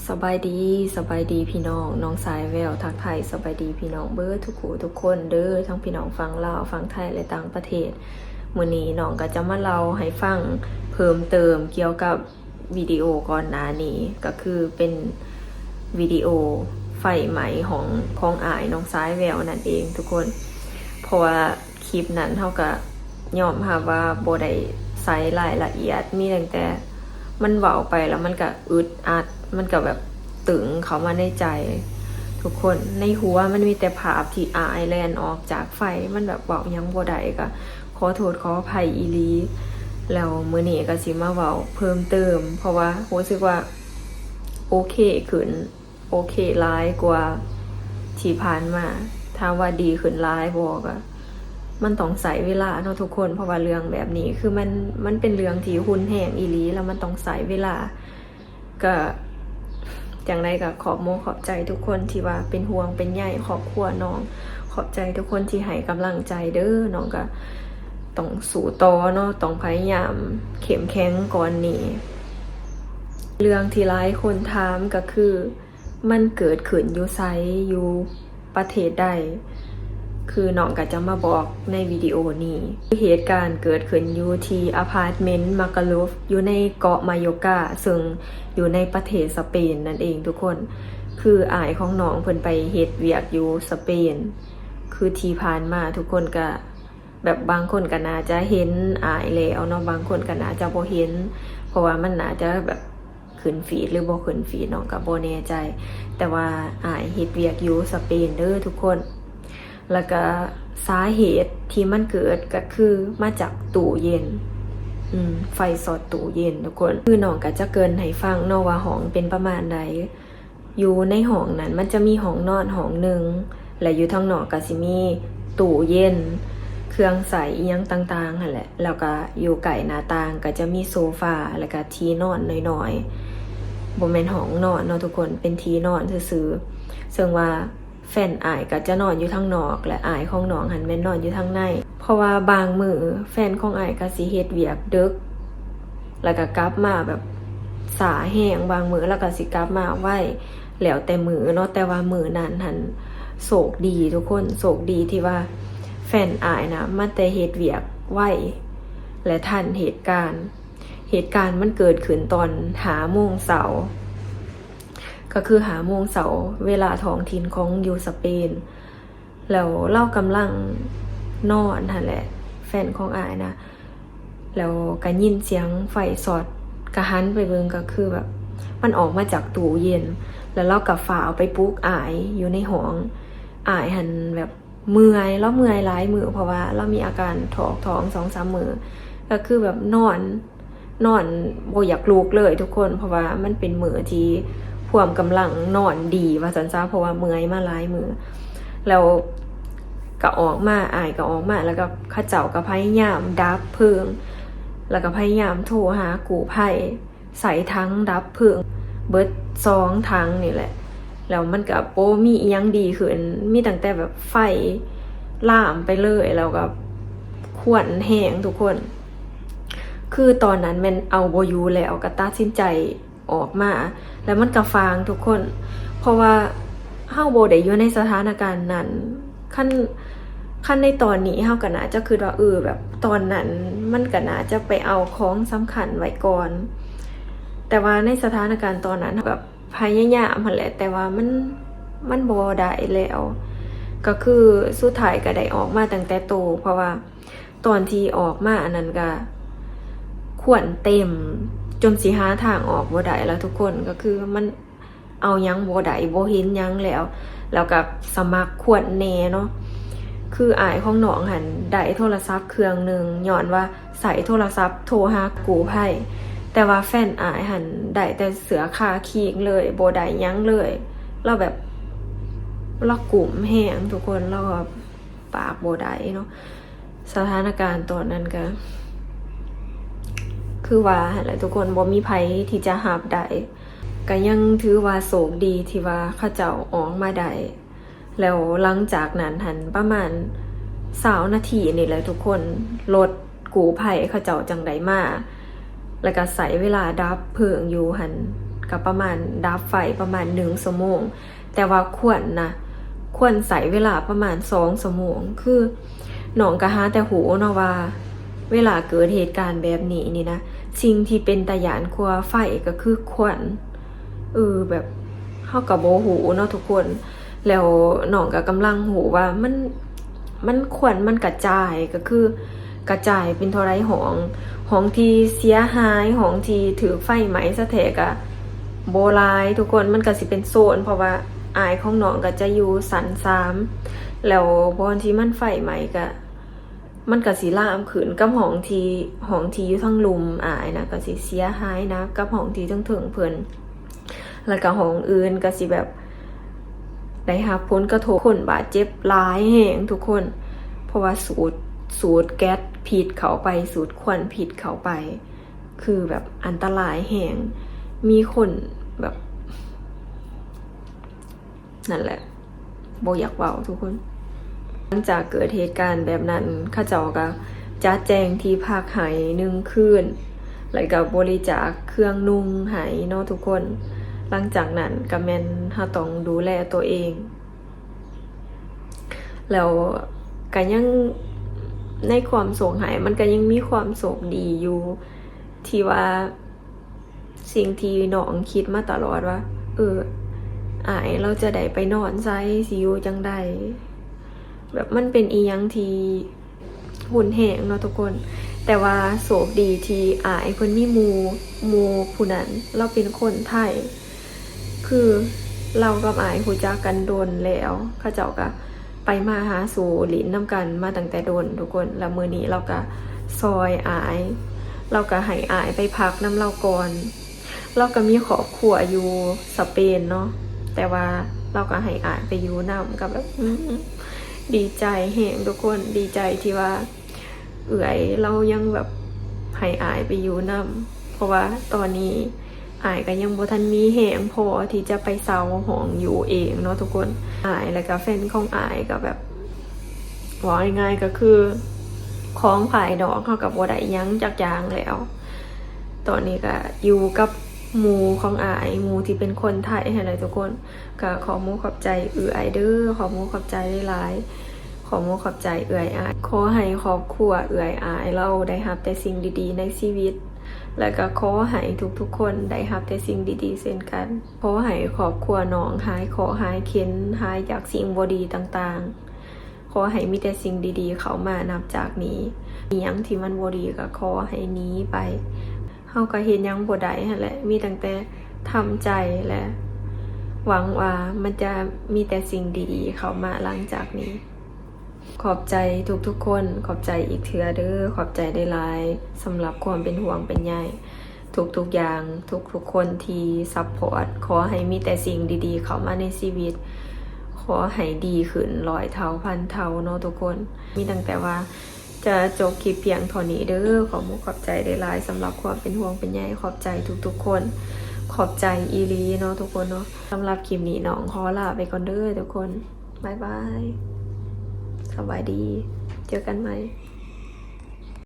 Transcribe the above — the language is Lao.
ສະບາຍດີ ສະບາຍດີພີ່ນ້ອງ ນ້ອງສາຍແວວ ທັກທາຍສະບາຍດີພີ່ນ້ອງເບິດທຸກຜູ້ທຸກຄົນເດີ ທັງພີ່ນ້ອງຝັ່ງລາວ ຝັ່ງໄທ ແລະ ຕ່າງປະເທດ. ມື້ນີ້ນ້ອງກໍຈະມາເລົ່າໃຫ້ຟັງເພີ່ມເຕີມກ່ຽວກັບວິດີໂອກ່ອນໜ້ານີ້ ກໍຄືເປັນວິດີໂອໄຟໄໝ້ຫ້ອງຂອງອ້າຍນ້ອງສາຍແວວນັ້ນເອງທຸກຄົນ. ເພາະວ່າ ຄລິບນັ້ນເຮົາກະຍອມຮັບວ່າບໍ່ໄດ້ໃສ່ລາຍລະອຽດ ມີຕັ້ງແຕ່ມັນເວົ້າໄປແລ້ວມັນກະອຶດອັດ ມັນກະແບບຕຶງເຂົ້າມາໃນໃຈທຸກຄົນ. ໃນຫົວມັນມີແຕ່ພາບທີ່ອ້າຍແລ່ນອອກຈາກໄຟ ມັນແບບເວົ້າຫຍັງບໍ່ໄດ້ ກະຂໍໂທດຂໍອະໄພອີ່ຫຼີ. ແລ້ວມື້ນີ້ກະຊິມາເວົ້າເພີ່ມເຕີມ ເພາະວ່າຮູ້ສຶກວ່າໂອເຄຂຶ້ນ ໂອເຄຫຼາຍກວ່າທີ່ຜ່ານມາ. ຖາມວ່າດີຂຶ້ນຫຼາຍບໍ່ ກະມັນຕ້ອງໃຊ້ເວລາເນາະທຸກຄົນ ເພາະວ່າເລື່ອງແບບນີ້ຄືມັນ ມັນເປັນເລື່ອງທີ່ຮຸນແຮງອີ່ຫຼີ ແລ້ວມັນຕ້ອງໃຊ້ເວລາ. ກະຈັ່ງໃດກະຂອບມົກຂອບໃຈທຸກຄົນທີ່ວ່າເປັນຫ່ວງເປັນໃຍຄອບຄົວນ້ອງ ຂອບໃຈທຸກຄົນທີ່ໃຫ້ກຳລັງໃຈເດີ. ນ້ອງກະຕ້ອງສູ້ຕໍ່ເນາະ ຕ້ອງພະຍາຍາມເຂັ້ມແຂງກ່ອນນີ້. ເລື່ອງທີ່ຫຼາຍຄົນຖາມກະຄື ມັນເກີດຂຶ້ນຢູ່ໃສ ຢູ່ປະເທດໃດ ຄືນ້ອງກະຈະມາບອກໃນວິດີໂອນີ້. ເຫດການເກີດຂຶ້ນຢູ່ທີ່ອາພາດເມັນມາກາລູຟ ຢູ່ໃນເກາະມາໂຍກາ ເຊິ່ງຢູ່ໃນປະເທດສະເປນນັ້ນເອງທຸກຄົນ. ຄືອ້າຍຂອງນ້ອງເພິ່ນໄປເຮັດວຽກຢູ່ສະເປນ ຄືທີ່ຜ່ານມາທຸກຄົນກະ ແບບບາງຄົນກໍໜ້າຈະເຫັນອ້າຍແລ້ວເນາະ ບາງຄົນກໍໜ້າຈະບໍ່ເຫັນ ເພາະວ່າມັນໜ້າຈະແບບຂຶ້ນຟີດ ຫຼື ບໍ່ຂຶ້ນຟີດ ນ້ອງກໍບໍ່ແນ່ໃຈ. ແຕ່ວ່າອ້າຍເຮັດວຽກຢູ່ສະເປນເດີທຸກຄົນ. ແລ້ວກໍສາເຫດທີ່ມັນເກີດກໍຄືມາຈາກຕູ້ເຢັນ ອືມ ໄຟຊັອດຕູ້ເຢັນທຸກຄົນ. ຄືນ້ອງກໍຈະເກີ່ນໃຫ້ຟັງເນາະວ່າຫ້ອງເປັນປະມານໃດ. ຢູ່ໃນຫ້ອງນັ້ນມັນຈະມີຫ້ອງນອນຫ້ອງໜຶ່ງ ແລະ ຢູ່ທາງນອກກໍຊິມີຕູ້ເຢັນ ເຄື່ອງໃຊ້ອີ່ຫຍັງຕ່າງໆຫັ້ນແຫຼະ ແລ້ວກໍຢູ່ໃກ້ໜ້າຕ່າງກໍຈະມີໂຊຟາ ແລ້ວກໍທີ່ນອນນ້ອຍໆ ບໍ່ແມ່ນຫ້ອງນອນເນາະທຸກຄົນ ເປັນທີ່ນອນຊື່ໆ. ເຊິ່ງວ່າແຟນອ້າຍກໍຈະນອນຢູ່ທາງນອກ ແລະ ອ້າຍຂອງນ້ອງຫັ້ນແມ່ນນອນຢູ່ທາງໃນ. ເພາະວ່າບາງມື້ແຟນຂອງອ້າຍກໍຊິເຮັດວຽກເດິກ ແລ້ວກໍກັບມາແບບຊ້າແຮງ ບາງມື້ລາວກໍຊິກັບມາໄວ ແລ້ວແຕ່ມື້ເນາະ. ແຕ່ວ່າມື້ນັ້ນຫັ້ນໂຊກດີທຸກຄົນ ໂຊກດີທີ່ວ່າແຟນອ້າຍນະມາແຕ່ເຮັດວຽກໄວ ແລະ ທັນເຫດການ. ເຫດການມັນເກີດຂຶ້ນຕອນຫ້າໂມງເຊົ້າ ກໍຄືຫ້າໂມງເຊົ້າເວລາທ້ອງຖິ່ນຂອງຢູ່ສະເປນ. ແລ້ວລາວກຳລັງນອນຫັ້ນແຫຼະ ແຟນຂອງອ້າຍນະ ແລ້ວກະຍິນສຽງໄຟຊັອດ ກະຫັນໄປເບິ່ງ ກະຄືແບບມັນອອກມາຈາກຕູ້ເຢັນ ແລ້ວລາວກະຟ້າວໄປປຸກອ້າຍຢູ່ໃນຫ້ອງ. ອ້າຍຫັ້ນແບບເມື່ອຍ ລາວເມື່ອຍຫຼາຍມື້ ເພາະວ່າລາວມີອາການຖອກທ້ອງສອງສາມມື້ ກະຄືແບບນອນ ນອນບໍ່ຢາກລຸກເລີຍທຸກຄົນ ເພາະວ່າມັນເປັນມື້ທີ່ພວມກຳລັງນອນດີວ່າຊັ້ນຊະ ເພາະວ່າເມື່ອຍມາຫຼາຍມື້. ແລ້ວກະອອກມາ ອ້າຍກະອອກມາ ແລ້ວກະເຂົາເຈົ້າກະພະຍາຍາມດັບເພີງ ແລ້ວກະພະຍາຍາມໂທຫາກູ້ໄພ ໃສ່ຖັງດັບເພີງເບິດສອງຖັງນີ້ແຫຼະ ແລ້ວມັນກະບໍ່ມີອີ່ຫຍັງດີຂຶ້ນ ມີຕັ້ງແຕ່ແບບໄຟລາມໄປເລີຍ ແລ້ວກະຄວັນແຮງທຸກຄົນ. ຄືຕອນນັ້ນແມ່ນເອົາບໍ່ຢູ່ແລ້ວ ກໍຕັດສິນໃຈອອກມາ ແລ້ວມັນກໍຟາງທຸກຄົນ ເພາະວ່າເຮົາບໍ່ໄດ້ຢູ່ໃນສະຖານະການນັ້ນ. ຄັນ ຄັນໃນຕອນນີ້ເຮົາກໍໜ້າຈະຄິດວ່າ ເອີ ແບບຕອນນັ້ນມັນກໍໜ້າຈະໄປເອົາຂອງສຳຄັນໄວ້ກ່ອນ ແຕ່ວ່າໃນສະຖານະການຕອນນັ້ນ ເຮົາກໍພະຍາຍາມຫັ້ນແຫຼະ ແຕ່ວ່າມັນ ມັນບໍ່ໄດ້ແລ້ວ ກໍຄືສຸດທ້າຍກໍໄດ້ອອກມາຕັ້ງແຕ່ໂຕ ເພາະວ່າ ຕອນທີ່ອອກມາອັນນັ້ນກະຄວັນເຕັມ ຈົນຊິຫາທາງອອກບໍ່ໄດ້ແລ້ວທຸກຄົນ ກໍຄືມັນເອົາຫຍັງບໍ່ໄດ້ ບໍ່ເຫັນຫຍັງແລ້ວ ແລ້ວກະສະໝັກຄວັນແດ່ເນາະ. ຄືອ້າຍຂອງນ້ອງຫັ້ນໄດ້ໂທລະສັບເຄື່ອງໜຶ່ງ ຍ້ອນວ່າໃຊ້ໂທລະສັບໂທຫາກູ້ໄພ ແຕ່ວ່າແຟນອ້າຍຫັ້ນໄດ້ແຕ່ເສື້ອຄາຄີງເລີຍ ບໍ່ໄດ້ຫຍັງເລີຍ. ລາວແບບ ລາວກຸ້ມແຮງທຸກຄົນ ລາວ ປາກບໍ່ໄດ້ເນາະ. ສະຖານະການຕອນນັ້ນກະຄືວ່າຫັ້ນແຫຼະທຸກຄົນ ບໍ່ມີໃຜທີ່ຈະຮັບໄດ້ ກະຍັງຖືວ່າໂຊກດີທີ່ວ່າເຂົາເຈົ້າອອກມາໄດ້. ແລ້ວຫຼັງຈາກນັ້ນຫັ້ນ ປະມານຊາວນາທີນີ້ແຫຼະທຸກຄົນ ລົດກູ້ໄພເຂົາເຈົ້າຈັ່ງໄດ້ມາ ແລ້ວກະໃຊ້ເວລາດັບເພີງຢູ່ຫັ້ນ ກໍປະມານດັບໄຟປະມານໜຶ່ງຊົ່ວໂມງ ແຕ່ວ່າຄວັນນະ ຄວັນໃຊ້ເວລາປະມານສອງຊົ່ວໂມງ. ຄືນ້ອງກໍຫາແຕ່ຮູ້ເນາະວ່າ ເວລາເກີດເຫດການແບບນີ້ນີ້ນະ ສິ່ງທີ່ເປັນຕາຢ້ານກວ່າໄຟກໍຄືຄວັນ. ເອີ ແບບເຮົາກໍບໍ່ຮູ້ເນາະທຸກຄົນ. ແລ້ວນ້ອງກໍກຳລັງຮູ້ວ່າມັນ ມັນຄວັນມັນກະຈາຍ ກໍຄືກະຈາຍເປັນເທົ່າໃດຫ້ອງ ຫ້ອງທີ່ເສຍຫາຍ ຫ້ອງທີ່ຖືກໄຟໄໝ້ຊະແທ້ກະບໍ່ຫຼາຍທຸກຄົນ. ມັນກະຊິເປັນໂຊນ ເພາະວ່າອ້າຍຂອງນ້ອງກະຈະຢູ່ຊັ້ນສາມ ແລ້ວບ່ອນທີ່ມັນໄຟໄໝ້ກະ ມັນກະຊິລາມຂຶ້ນກັບຫ້ອງທີ່ ຫ້ອງທີ່ຢູ່ທາງລຸ່ມອ້າຍນະ ກະຊິເສຍຫາຍໜັກກັບຫ້ອງທີ່ເທິງໆເພິ່ນ. ແລ້ວກະຫ້ອງອື່ນກະຊິແບບໄດ້ຮັບຜົນກະທົບ ຄົນບາດເຈັບຫຼາຍແຮງທຸກຄົນ ເພາະວ່າສູດ ສູດແກັສພິດເຂົ້າໄປ ສູດຄວັນພິດເຂົ້າໄປ ຄືແບບອັນຕະລາຍແຮງ. ມີຄົນແບບ ນັ້ນແຫຼະ ບໍ່ຢາກເວົ້າທຸກຄົນ. ຫຼັງຈາກເກີດເຫດການແບບນັ້ນ ເຂົາເຈົ້າກໍຈັດແຈງທີ່ພັກໃຫ້ໜຶ່ງຄືນ ແລ້ວກໍບໍລິຈາກເຄື່ອງນຸ່ງໃຫ້ເນາະທຸກຄົນ. ຫຼັງຈາກນັ້ນກໍແມ່ນເຮົາຕ້ອງດູແລຕົວເອງ ແລ້ວກໍຍັງ ໃນຄວາມໂຊກຮ້າຍ ມັນກໍຍັງມີຄວາມໂຊກດີຢູ່ ທີ່ວ່າ ສິ່ງທີ່ນ້ອງຄິດມາຕະຫຼອດວ່າ ເອີ ອ້າຍລາວຈະໄດ້ໄປນອນໃສ ຊິຢູ່ຈັ່ງໃດ ແບບມັນເປັນອີ່ຫຍັງທີ່ຮຸນແຮງເນາະທຸກຄົນ. ແຕ່ວ່າໂຊກດີທີ່ອ້າຍເພິ່ນມີໝູ່ ໝູ່ຜູ້ນັ້ນລາວເປັນຄົນໄທ ຄືລາວກັບອ້າຍຮູ້ຈັກກັນດົນແລ້ວ ເຂົາເຈົ້າກໍ ໄປມາຫາສູ່ຫຼິ້ນນຳກັນມາຕັ້ງແຕ່ດົນທຸກຄົນ. ແລ້ວມື້ນີ້ລາວກະຊ່ອຍອ້າຍ ລາວກະໃຫ້ອ້າຍໄປພັກນຳລາວກ່ອນ. ລາວກະມີຄອບຄົວຢູ່ສະເປນເນາະ ແຕ່ວ່າລາວກະໃຫ້ອ້າຍໄປຢູ່ນຳ ກະແບບ ອືມ ດີໃຈແຮງທຸກຄົນ ດີໃຈທີ່ວ່າ ເອື້ອຍລາວຍັງແບບໃຫ້ອ້າຍໄປຢູ່ນຳ ເພາະວ່າຕອນນີ້ອ້າຍກໍຍັງບໍ່ທັນມີແຮງພໍທີ່ຈະໄປເຊົ່າຫ້ອງຢູ່ເອງເນາະທຸກຄົນ. ອ້າຍ ແລ້ວກໍແຟນຂອງອ້າຍກໍແບບ ເວົ້າງ່າຍໆກໍຄື ຂອງພາຍນອກເຮົາກໍບໍ່ໄດ້ຫຍັງຈັກຢ່າງແລ້ວ. ຕອນນີ້ກໍຢູ່ກັບໝູ່ຂອງອ້າຍ ໝູ່ທີ່ເປັນຄົນໄທຫັ້ນແຫຼະທຸກຄົນ. ກໍຂໍມຸກຂອບໃຈເອື້ອຍເດີ ຂໍມຸກຂອບໃຈຫຼາຍໆ ຂໍມຸກຂອບໃຈເອື້ອຍອ້າຍ. ຂໍໃຫ້ຄອບຄົວເອື້ອຍອ້າຍລາວໄດ້ຮັບແຕ່ສິ່ງດີໆໃນຊີວິດ ແລະກໍຂໍໃຫ້ທຸກໆຄົນໄດ້ຮັບແຕ່ສິ່ງດີໆເຊັ່ນກັນ. ຂໍໃຫ້ຄອບຄົວນ້ອງຫາຍເຄາະຫາຍເຂັນ ຫາຍຈາກສິ່ງບໍ່ດີຕ່າງໆ. ຂໍໃຫ້ມີແຕ່ສິ່ງດີໆເຂົ້າມານັບຈາກນີ້. ອີ່ຫຍັງທີ່ມັນບໍ່ດີກໍຂໍໃຫ້ໜີໄປ. ເຮົາກໍເຮັດຫຍັງບໍ່ໄດ້ຫັ້ນແຫຼະ ມີຕັ້ງແຕ່ທຳໃຈ ແລະ ຫວັງວ່າມັນຈະມີແຕ່ສິ່ງດີໆເຂົ້າມາຫຼັງຈາກນີ້. ຂອບໃຈທຸກໆຄົນ ຂອບໃຈອີກເທື່ອເດີ ຂອບໃຈຫຼາຍໆສຳລັບຄວາມເປັນຫ່ວງເປັນໃຍ ທຸກໆຢ່າງ ທຸກໆຄົນທີ່ຊັບພອດ. ຂໍໃຫ້ມີແຕ່ສິ່ງດີໆເຂົ້າມາໃນຊີວິດ ຂໍໃຫ້ດີຂຶ້ນຮ້ອຍເທົ່າພັນເທົ່າເນາະທຸກຄົນ. ມີຕັ້ງແຕ່ວ່າ ຈະຈົບຄລິບພຽງເທົ່ານີ້ເດີ. ຂໍມຸກຂອບໃຈຫຼາຍໆສຳລັບຄວາມເປັນຫ່ວງເປັນໃຍ. ຂອບໃຈທຸກໆຄົນ. ຂອບໃຈອີ່ຫຼີເນາະທຸກຄົນເນາະ. ສຳລັບຄລິບນີ້ນ້ອງຂໍລາໄປກ່ອນເດີທຸກຄົນ. ບາຍບາຍ. ສະບາຍດີ. ເຈີກັນໃໝ່.